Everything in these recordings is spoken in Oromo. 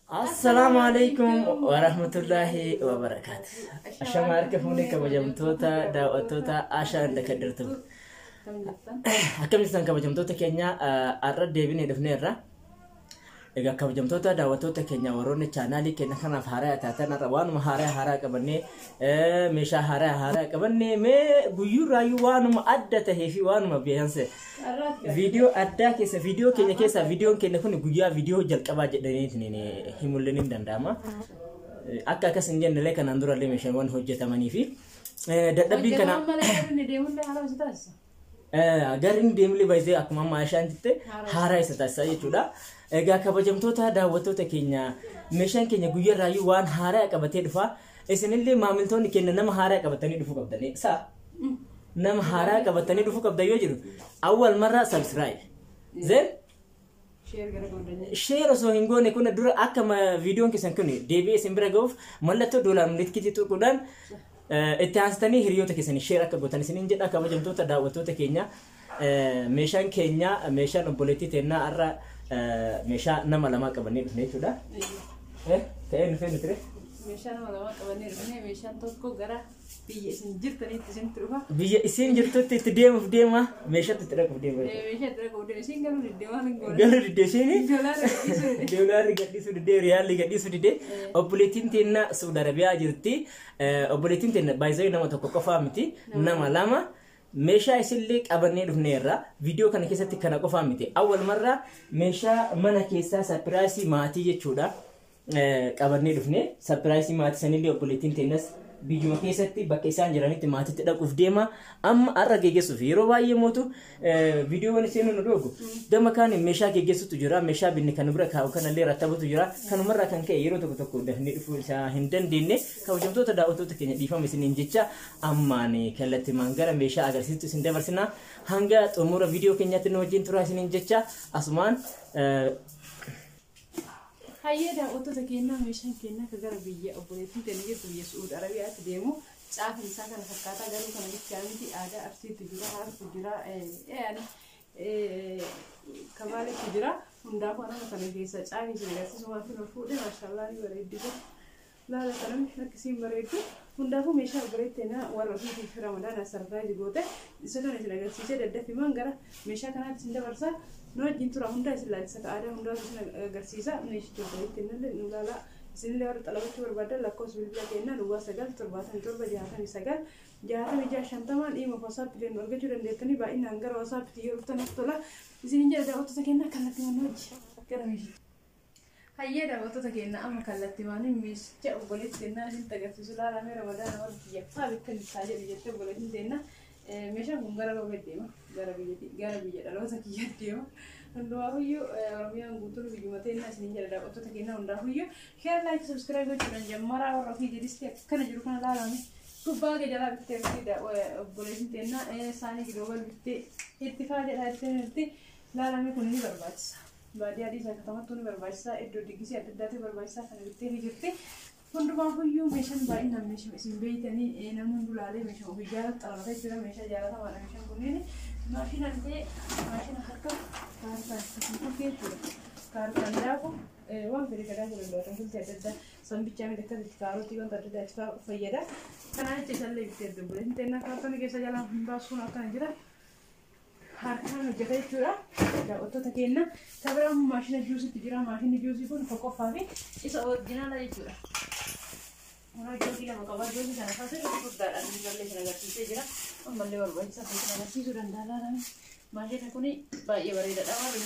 Assalaamu alaikum warahmatullaahi wabarakaatu. Ashama harka fuunee kabajamtoota daawwattoota Ashaa Indakaddirtu. Akkam jirtan kabajamtoota keenya? Har'a deebinee dhufneerra. Egaa kabajamtoota daawwattoota keenya, warroonni chaanaalii keenya kanaaf haaraa taatan, har'a waanuma haaraa haaraa qabannee, meeshaa haaraa haaraa qabannee, mee guyyuurraayyuu waanuma adda tahee fi waanuma beekanse viidiyoo addaa keessa, viidiyoo keenya keessaa viidiyoon keenya kun guyyaa viidiyoo jalqabaa jedhanii himullee ni danda'ama. Akka akkas hin jennellee kanaan durallee meeshaawwan hojjetamanii fi dadhabbiin kana garri inni deemullee baay'ee akkuma amma Aishaan jette haaraa isa taasisaa jechuudha. Egaa kabajamtoota daawwattoota keenya, meeshaan keenya guyyaarraayyuu waan haaraa qabatee dhufa. Isinillee maamiltoonni keenya nama haaraa qabatanii dhufuu qabdanii. Saa nama haaraa qabatanii dhufuu qabdan yoo jedhu, awwal marra subscribe. Then share osoo hin goone kun dura akka viidiyoon keessan kun deebi'ee isin bira ga'uuf mallattoo doolaar milikitii tuquudhaan itti aansitanii hiriyoota keessanii share akka gootan isiniin jedha. Kabajamtoota daawwattoota keenya, meeshaan keenya, meeshaan obboleettii teennaa har'a meeshaa nama lamaa qabannee dhufne jechuudha. Ta'ee dhufee nuti ree? Meeshaa nama lamaa qabannee dhufne. Meeshaan tokko gara biyya isin jirtanitti isinitti dhufa. Biyya isin jirtutti itti deemuuf deema, meeshaatti itti dhaquuf deema. Meeshaa itti dhaquuf deema. Isin galuu diddee waan hin goone. Galuu diddee isheen. Doolaarri gadhiisuu didde. Doolaarri gadhiisuu diddee, riyaalli gadhiisuu diddee. Obboleettiin teenna Saudi Arabiyaa jirti. Obboleettiin teenna baay'ee nama tokko qofaa miti, nama lama. Meeshaa isillee qabannee dhufneerra. Viidiyoo kana keessatti kana qofaa miti. Awwal marra meeshaa mana keessaa surprise maatii jechuudha. Qabannee dhufne surprise maatii sanillee obboleettiin teennas biyyuma keessatti bakka isaan jiranitti maatiitti dhaquuf deema. Amma har'a geggeessuuf yeroo baay'ee mootu viidiyoowwan seenuu nu dhoogu. Gama kaan meeshaa geggeessutu jira, meeshaa binne kan bira kaa'u kanallee rattabatu jira. Kanumarraa kan ka'e yeroo tokko tokko dafnee dhufuu isaa hin dandeenye. Kabajamtoota daawwattoota keenya, dhiifama isiniin jecha ammaan kallattimaan gara meeshaa agarsiistu isin dabarsina. Hanga xumura viidiyoo keenyaatti nu wajjin turaa isiniin jecha asumaan. Hayyee daawwattoota keenyaa, meeshaan keenyaa akka gara biyya obboleettiin teenya jirtu, biyya Su'uud Arabiyaatti deemu caafin isaa kana fakkaataa. Garuu kana bichaa miti, aadaa Arsiitu jira, Harartu jira, yaani Kabaaleetu jira. Hundaafuu nama kana keessa caafii isin agarsiisumaaf ol fuudhe. Maashaallah, ni bareeddi kun. Laala kanami akkasiin bareeddu. Hundaafuu meeshaa obboleettii warra ofiitiif Ramadaana surprise goote isa kana isin agarsiisee daddaffimaan gara meeshaa kanaatti isin dabarsa. Nu wajjin tura, hundaa isin laalchisa, ka aadaa hundaa isin agarsiisa. Meeshicha obboleettii illee nu laalaa. Isinillee warra xalabachuu barbaadan lakkoofsa bilbila keenyaa 0977696650 dhiima WhatsApp illee nu argachuu dandeettanii. Baay'inaan gara WhatsApp yoo dhuftan tola isinin jedha. Daawwattoota keenyaa, kallattii manna wajji gara meeshicha. Hayyee daawwattoota keenya, amma kallattii waan meeshicha obboleettii teennaa isinitti agarsiisu laalamee. Ramadaana warra kiyyaffaa bittan isaa jedhu jettee obboleettiin teennaa. Meeshaan kun gara roobee deema, gara biyya dhaloota kiyyaa deema. Hundumaafuyyuu Oromiyaan guutuun biyyuma teennaa isinin jedha. Daawwattoota keenya, hundaafuyyuu share, like, subscribe gochuudhaan jammaraa. Warra ofii jedhisti akkana jiru kana laalame. Gubbaa kee jalaa bittee obboleettiin teennaa isaanii gidoobal bittee itti faa jedha itti laalame. Kun ni barbaachisa. Baadiyyaa dhiisaa katamattuu ni barbaachisa. Iddoo diggisii adda addaatu barbaachisa. Kana bittee ni jirti. Hundumaafuyyuu meeshaan baay'inaan meeshaa isin beeytanii namni hundi laalee meeshaa ofii jaalatu xalabata jechuudha. Meeshaa jaalatamaadha meeshaan kunneen. Maashina illee, maashina harka kaartaan jechuudha. Kaartaan daaku waan fedhe daakuu danda'u. Ataankiltii adda addaa, sanbichaa miti, akkasitti kaarotii, wanta adda addaa itti fayyada. Kanaan jecha isallee bittee obboleettiin teennaa kaartoonii keessa jalaan hin baasuun akkana jira. Harkaan hojjeta jechuudha. Daawwattoota keenya, kan maashina juusiitti jira. Maashinni juusii kun tokkoffaa fi isa original jechuudha. Kunoo joogii lama qaba. Joogii kana fasirri guddaadha. Inni ballee isin agarsiisee jira. Ammallee barbaachisaa ta'e isin agarsiisuu danda'a laalame. Maashinni kun baay'ee bareedaadha. Warri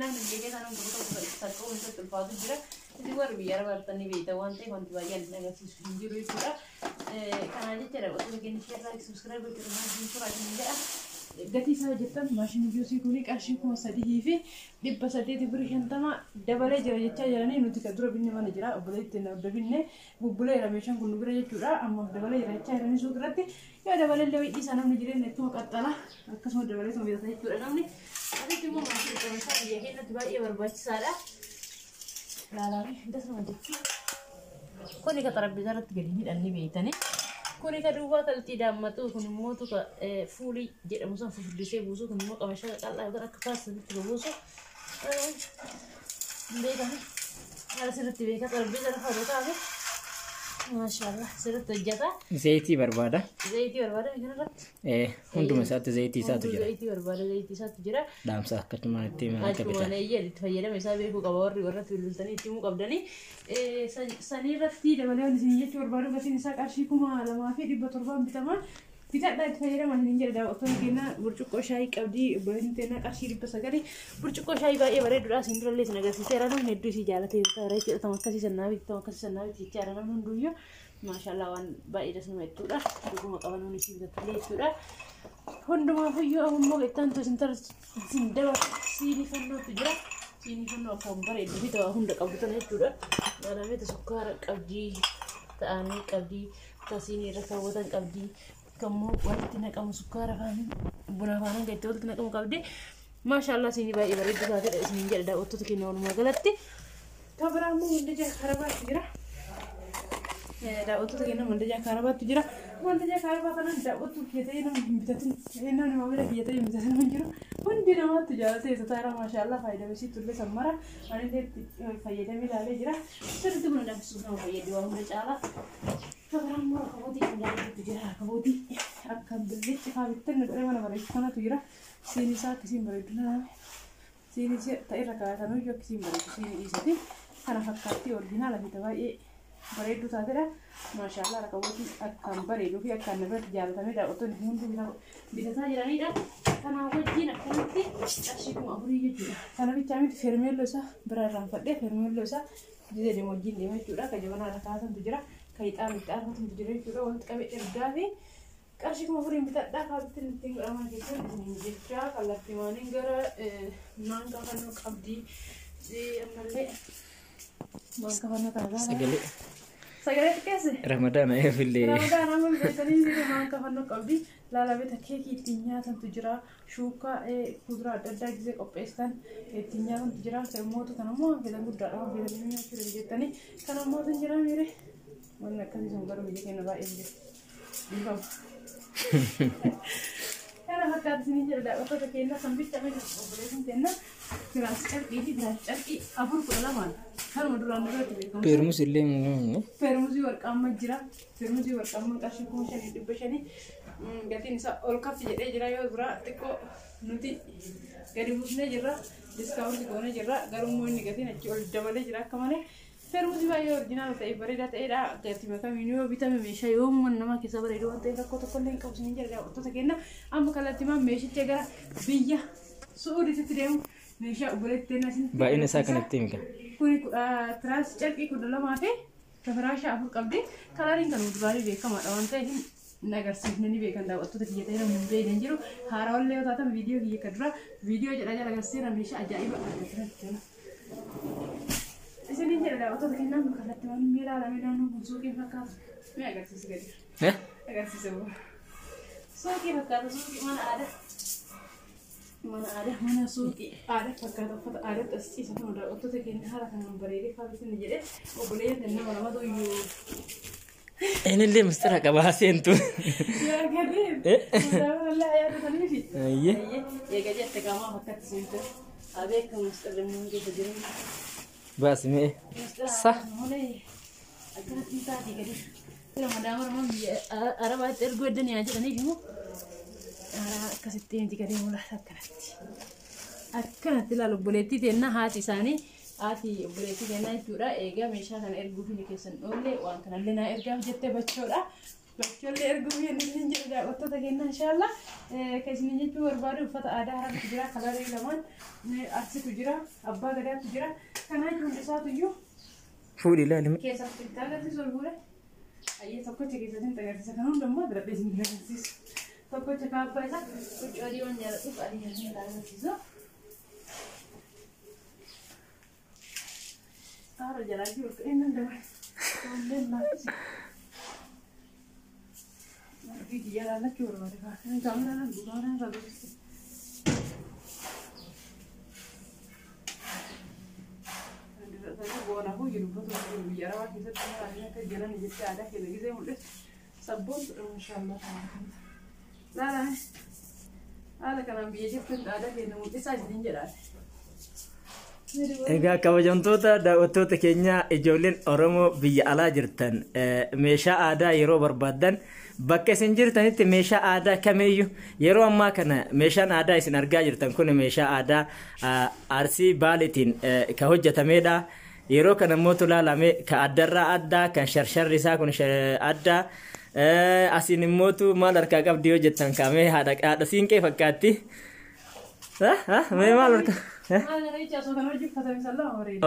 namni biyya keessaa namni tokko tokko saqqa'uun isatti ulfaatu jira. Isin warri biyya arabaa jirtan ni beektan waan ta'eef wanti baay'een isin agarsiisu hin jiru jechuudha. Kanaa jecha daawwattoota keenya, share, like, subscribe gochuudhaan maashinii suuraa isin jedha. Gatii isaa jettan, maashinii juusii kuni qarshii 3850 dabalee jira jechaa jiranii. Nuti kan dura binne mana jira, obboleettiin adda binne bubbuleera meeshaan kun nu bira jechuudha. Ammaaf dabalee jira jechaa jiranii suuq irratti. Yoo dabalee illee hidhii namni jireenya ittuma qaxxala, akkasuma dabalee tuma bitata jechuudha namni. Asitti immoo maashinii qabansaa biyya keenyatti baay'ee barbaachisaadha. Laalaa fi dasuma jechuudha. Kuni ka xarabbeezaa irratti gadi hidhanni beeytanii. Kuni ka duwwaa kalxii daammatu, kun immoo tuka fuulii jedhamu san fufurdisee buusu, kun immoo qamashaa qal'aa yookaan akka paastatitti buusu. Hin beekame. Haala sirriitti beekaa xarbeeza lafa taate. Maashaallah sirriitti hojjeta. Zayitii barbaada. Zayitii barbaada kanarratti. Hunduma isaatti zayitii isaatu jira. Zayitii barbaada zayitii isaatu jira. Dhaamsa akkasumaan itti himan akka Akkuma bitan. eeyyee itti fayyadama isaa beekuu qaba warri warratti bilbiltanii itti himuu qabdanii. Sanii irratti dabalee wanti isin jechuu barbaadu gatiin isaa qarshii 2700 bitamaa. Bitadhaa itti fayyadamaa isin jedha daawwattoonni keenya. Burcuqqoo shaayii qabdii obboleettiin teenya qarshii 900. Burcuqqoo shaayii baay'ee bareeduudha. Isin durallee isin agarsiiseera. Namni hedduu isii jaalatee jira jechuudha. Tam akkasii sannaa biti tam akkasii sannaa biti jechaadha namni hunduyyuu. Maashaallah waan baay'ee das nama jechuudha. Dhuguma qaban hundi isii bitatullee jechuudha. Hundumaafuyyuu ammoo itti isin isin dabarsu siinii fannootu jira. Siinii fannoo akkaan bareeddu fi ta'aa hunda qabdu tana jechuudha. Alameeta sukkaara qabdii, ta'anii qabdii, tasiinii irra kaawwatan qabdii, kammoo walitti naqamu sukkaara faana buna faana itti walitti naqamu qabdi. Maashaallah siinii baay'ee bareeddu taatedha isiniin jedha daawwattoota keenya walumaa galatti. Kan biraa immoo mandajaa karabaatu jira. Daawwattoota keenya mandajaa karabaatu jira. Mandajaa karabaa kana daawwattuu kiyya ta'ee namni hin bitatin, namni maamila kiyya ta'ee hin bitatin hin jiru. Hundi namaatti jaalatee isa taara maashaallah faayidaa isiitu illee sammara. Anillee itti fayyadamee ilaalee jira. Sirriitti buna danfisuuf nama fayyadu waa hunda caalaa. Kan biraa immoo rakabootii kan jaalatutu jira. Rakabootii akka billichi faa bittan godhee mana bareechu kanatu jira. Siin isaa akkasiin bareedu laame. Siin isaa ta'e irra kaa'atan iyyuu akkasiin bareedu siin dhiisati. Kana fakkaatti original fi baay'ee bareedduu taatedha. Maashaallah rakabootii akkaan bareeduu fi akkaan namarratti jaalatamee daawwattoonni hundi Bitataa jiranidha. Kanaa wajjin akkanatti qarshii 4000 jechuudha. Kana bichaa miti fermeelloo isaa bira irraanfadhee fermeelloo isaa gisee deemu wajjin deema jechuudha. Kan jabanaa irra kaasantu jira. Kan ixaana itti aarfatantu jira jechuudha. Walitti qabee ergaa fi qarshii 4000 bitadhaa kaabittiin ittiin godhaman keessan isin jechaa kallattiiwwaniin gara maankaa fannoo qabdii ammallee maankaa fannoo kana laala. Sagalee Sagalee xiqqeesse. Ramadaana eefillee. Ramadaan amma beekanii jiru maankaa fannoo qabdi. Laalabeta keekii ittiin nyaatantu jira. Shuukaa kuduraa adda addaa gisee qopheessitan ittiin nyaatantu jira. Mootu kan immoo fedhan guddaadha. Fedhan nyaachuu dandeettanii. Kan ammoo hin jira miire. Wanni akkasii sun garuu biyya keenya baay'ee jira. Dhiifama. Kana fakkaata isin jedha daawwattoota keenya sanbicha meeshaa obboleessin keenya firaas carqii fi firaas carqii 4 12 kanuma duraan duratti beekamu. Peermus illee hin Feermuzii warqaammaa jira. Feermuzii warqaammaa qarshii 5500 gatiin isaa ol kaffi jedhee jira yoo dura xiqqoo nuti gadi buusnee jirra. Discount goonee jirra. Garuu immoo inni gatiin achi ol dabalee jira akka malee. Feermuzii baay'ee original ta'e bareedaa ta'edha. Gatii makamiin yoo bitame meeshaa yoo mana namaa keessa bareedu waan ta'eef rakkoo tokko illee hin qabu isin jedha daawwattoota keenya. Amma kallattiimaan meeshicha gara biyya Su'uuditti deemu meeshaa obboleettii teenya isin. Baay'ina isaa kanatti himi. Kuni tiraas carqii 12 fi firaasha 4 qabdi. Kalariin kan duraanii beekamaadha waan ta'eef hin agarsiifne ni beekan daawwattoota kiyya ta'e namni hin beekne hin jiru. Haarawallee yoo taatan viidiyoo kiyya kan dura viidiyoo jedha jala agarsiisa meeshaa ajaa'iba argatan. Isiniin jedha daawwattoota keenyaa kun kallattii waan miila ilaalamee naannoo kun suuqiin fakkaatu. Mee agarsiisi gadi. Agarsiisa bu'u. Suuqii fakkaata suuqii mana aadaa. Mana aadaa mana suuqii aadaa fakkaata uffata aadaatti as ciisa kan daawwattoota keenya haala kanaan bareedee faabbisin jedhee obboleeyyan nama lamatu iyyuu. Inillee mistira qabaa seentu. Yaa gadee. Walaa yaadataniifi. Ayyee. Eega jette qaamaa fakkaatti seente. Abeekamu misxirri immoo keessa jiru. Baasi mee. Sa. Akkanatti hin taate gadi. Ramadaama ramaan biyya Arabaatti erguu eddan yaa jedhaniif immoo Akkasitti miti gadi mul'ata akkanatti. Akkanatti ilaalu obboleettii teennaa haati isaanii haati obboleettii teennaa jechuudha. Egaa meeshaa kana erguuf hin keessan dhoolle waan kanallee naa ergaaf jettee bachoodha. Bachoollee erguuf hin isin jedhu daawwattoota keenya inshaalla. Kan isin jechuu barbaadu uffata aadaa Harartu jira, kalarii lamaan Arsitu jira, Abbaa Gadaatu jira. Kanaa hundi isaatu iyyuu Fuudhi ilaali. Keessatti itti agarsiisu ol fuudhe. Ayyee tokkocha keessatti itti agarsiisa kan hunda immoo darbee isin agarsiisu. Tokkocha kaabbaa isaa huccuu adii waan jaalladhuuf adii kan isin agarsiisu. Haara jalaa jiru inni danda'ame. Tolleen laaffisi. Margi kiyya laallachuu barbaade faa. Kaameraan kaameraan irraa dubbiste. Boonafuu jiru uffata jiru biyya arabaa keessatti maal akka jiran jettee aadaa keenya gisee mul'isu. Sabboon ture maashaallah. Laalame. Haala kanaan biyya jirtu aadaa keenya mul'isaa isiniin jedhaan. Egaa kabajamtoota daawwattoota keenya, ijoolleen Oromoo biyya alaa jirtan, meeshaa aadaa yeroo barbaaddan bakka isin jirtanitti meeshaa aadaa kamiyyuu, yeroo ammaa kana meeshaan aadaa isin argaa jirtan kun meeshaa aadaa Arsii Baaleetiin kan hojjetamedha. Yeroo kana immoo ilaalame kan addarraa addaa, kan sharsharri isaa kun addaa. Asiin immootu maal harkaa qabdi yoo jettan, kaamee haadha siinqee fakkaatti. Mee maal harkaa?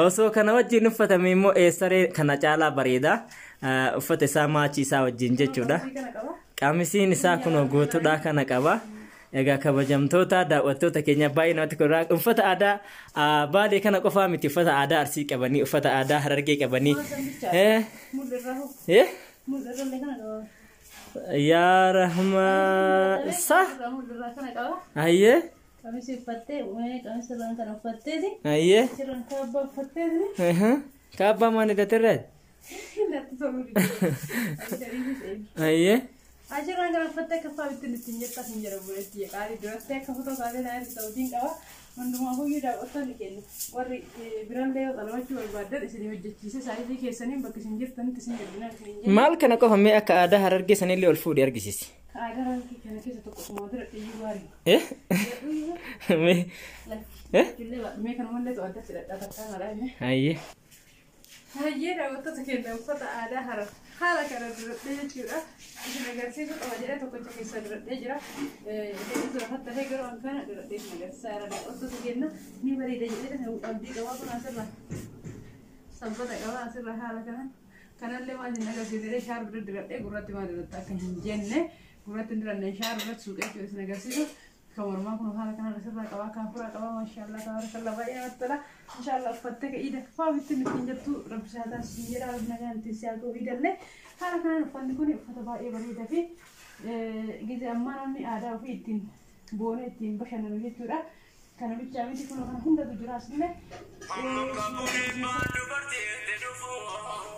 Osoo kana wajjin uffatame immoo eessaree kana caalaa bareeda. Uffata isaa maachii isaa wajjin jechuudha. Qamisiin isaa kun guutuudha kana qaba. Egaa kabajamtoota daawwattoota keenya, baay'ee namatti tola. Uffata aadaa Baalee kana qofaa miti, uffata aadaa Arsii qabanii, uffata aadaa Harargee qabanii. Yaa Rahmaa sa. Ayyee. Qamisii uffattee, qamisii irraan kana uffatteeti. Ayyee. Achirraan kaabbaa uffatteeti. Kaabbaa maal hidhaterra? Natti toluu dide. Ayyee. Achirraan kana uffattee akka fa'aa ittiin ittiin jettaa hin jedhamu buleetti qaalii duratti akka fotoo kaasee naa irra ta'uutiin qaba. Hundumaa iyyuu daawwattoonni keenya warri birallee yoo xalabachuu barbaadan isin hojjechiise saayizii keessaniin bakka isin jirtanitti isin erginaa isin hin Maal kana qofa, mee akka aadaa Harargee sanillee ol fuudhee argisiisi. Aadaa Harargee kana keessa tokko suma dura dhiyyuu gaarii. Mee. Mee kanumallee to'adda sidhadhaa takkaa malaa. Ayyee. Hayyee daawwattoota keenya, uffata aadaa Harar haala kana duradhee jechuudha. Isin agarsiisuu qaba jedhee tokkicha keessa duradhee jira. Isheenis lafatti hafee garuu an kana duradhee isin agarsiisaa jira. Daawwattoota keenya, ni bareeda jedhee abdii qabaa. Kun asirra sabbata qaba asirra haala kanaan. Kanallee maal isin agarsiisee, shaarbii diradhee gurratti maal diratta akka hin jenne, gurratti hin diranne, shaarbii irratti suuqee jechuudha isin agarsiisu. Kan mormaa kun haala kanaan asirraa qabaa, kan furaa qabaa, maashaallah tabarakallah, baay'ee namatti tola. Inshaallah uffattee ka iida faa bitti ittiin jettu rabbi isaa taasisu jedha, rabbi nagaan ittiin si haa ga'u iidallee. Haala kanaan uffanni kun uffata baay'ee bareedaa fi gizee ammaa namni aadaa ofii ittiin boonee ittiin bashannanu jechuudha. Kana bichaa miti, kun kana hundatu jira asillee.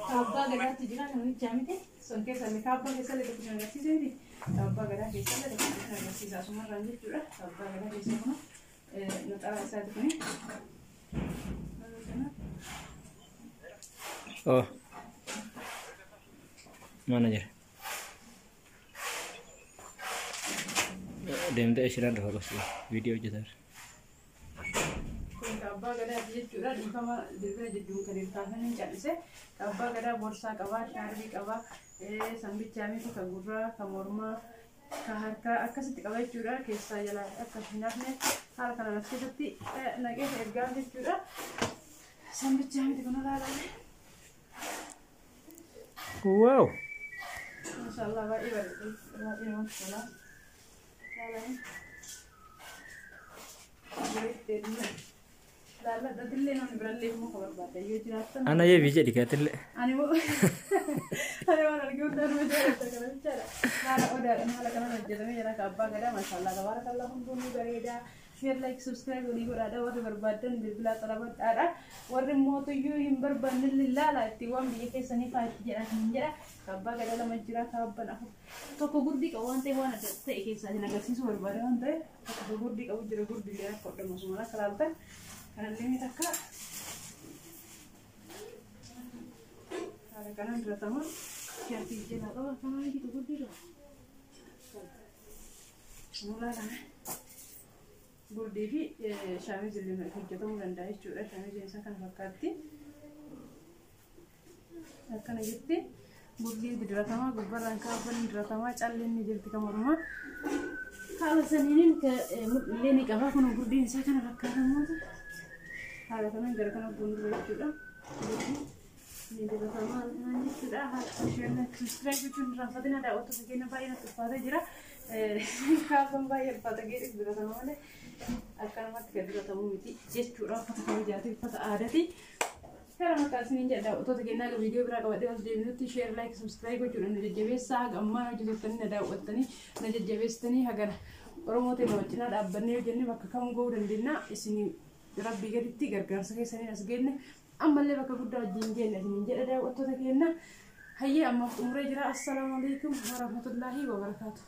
Kaabbaa gadaatti jira, kana bichaa miti. Son keessallee kaabbaa keessallee tokko isin agarsiisee miti. Kaabbaa gadaa keessallee tokko isin agarsiisa asumarraan jechuudha. Kaabbaa gadaa keessa kun naxalaa isaati kuni. Oh. Mana jira? Deemtee ishiraan dhufa qofti viidiyoo hojjetaa jira. Kun kaabbaa gadaati jechuudha. Dhiifama, bilbila jidduun kan hirkaasanii cal'ise. Kaabbaa gadaa boorsaa qabaa, shaarbii qabaa, sambichaa miti, kan gurraa, kan mormaa, kan harkaa akkasitti qaba jechuudha. Keessaa jalaa akka hin hafne haala kanaan as keessatti naqee ergaa jechuudha. Sambichaa miti kun ilaalame. Wow! Maashaallah, baay'ee bareeda. Baay'ee namatti tola. Ilaalame. Laalladhatillee namni birallee immoo kan barbaadda yoo jiraattan. Ana yeebii jedhi kaatillee. Ani immoo ani waan argee hundaa nama jaalladha kana jechaadha. Haala odaadhaan haala kanaan hojjetamee jira abbaa gadaa, maashaallah tabarakallah, hunduu ni bareeda. Share, like, subscribe walii godhaadha, warri barbaadan bilbilaa xalabadhaadha. Warri mootuyyuu hin barbaanne ilaala itti waan biyya keessanii fa'aa itti jedha hin jedha. Abbaa gadaa lama jira, kaabban afur. Tokko gurdii qabu waan ta'eef waan adda ta'e keessaa isin agarsiisuu barbaada waan ta'eef tokko gurdii qabu jira, gurdii illee akka hodhamu osuma akka laaltan kanallee ni takka. Haala kanaan diratama. Shaarbii jalaa qaba kanaan jiru gurdii qaba. Mulaa kana. Gurdii fi shaamizii illee hojjetamuu danda'a jechuudha. Shaamiziin isaa kana fakkaatti. Akkana jetti. Gurdiin diratamaa, gubbarraan kaabban diratamaa, calleen ni jirti kan mormaa. Haala saniin mul'illee ni qaba. Kun gurdiin isaa kana fakkaatamuutu. Haala kanaan gara kana fuuldura jechuudha. Ni diratamaa haala kanaan jechuudha. Haala isheen subscribe gochuun irraanfatina, daawwattoota keenya, baay'ee natti ulfaatee jira. Kaabban baay'ee ulfaata geedhiif diratama malee akkanumatti gad diratamuu miti jechuudha. Uffata kabajaati, uffata aadaati. Kana maqaa isiniin jedha, daawwattoota keenyaa, viidiyoo biraa qabadhee ol deebinutti share, like, subscribe gochuudhaan na jajjabeessaa. Haga ammaa hojjettanii na daawwattanii na jajjabeessitanii hagana Oromoo ta'e nama cinaa dhaabbannee hojjennee bakka kam ga'uu dandeenya. Isin rabbii gaditti gargaarsa keessaniin as geenne, ammallee bakka guddaa wajjin geenne isiniin jedha daawwattoota keenya. Hayyee, ammaaf xumuree jira. Assalaamu alaikum warahmatullaahi wabarakaatu.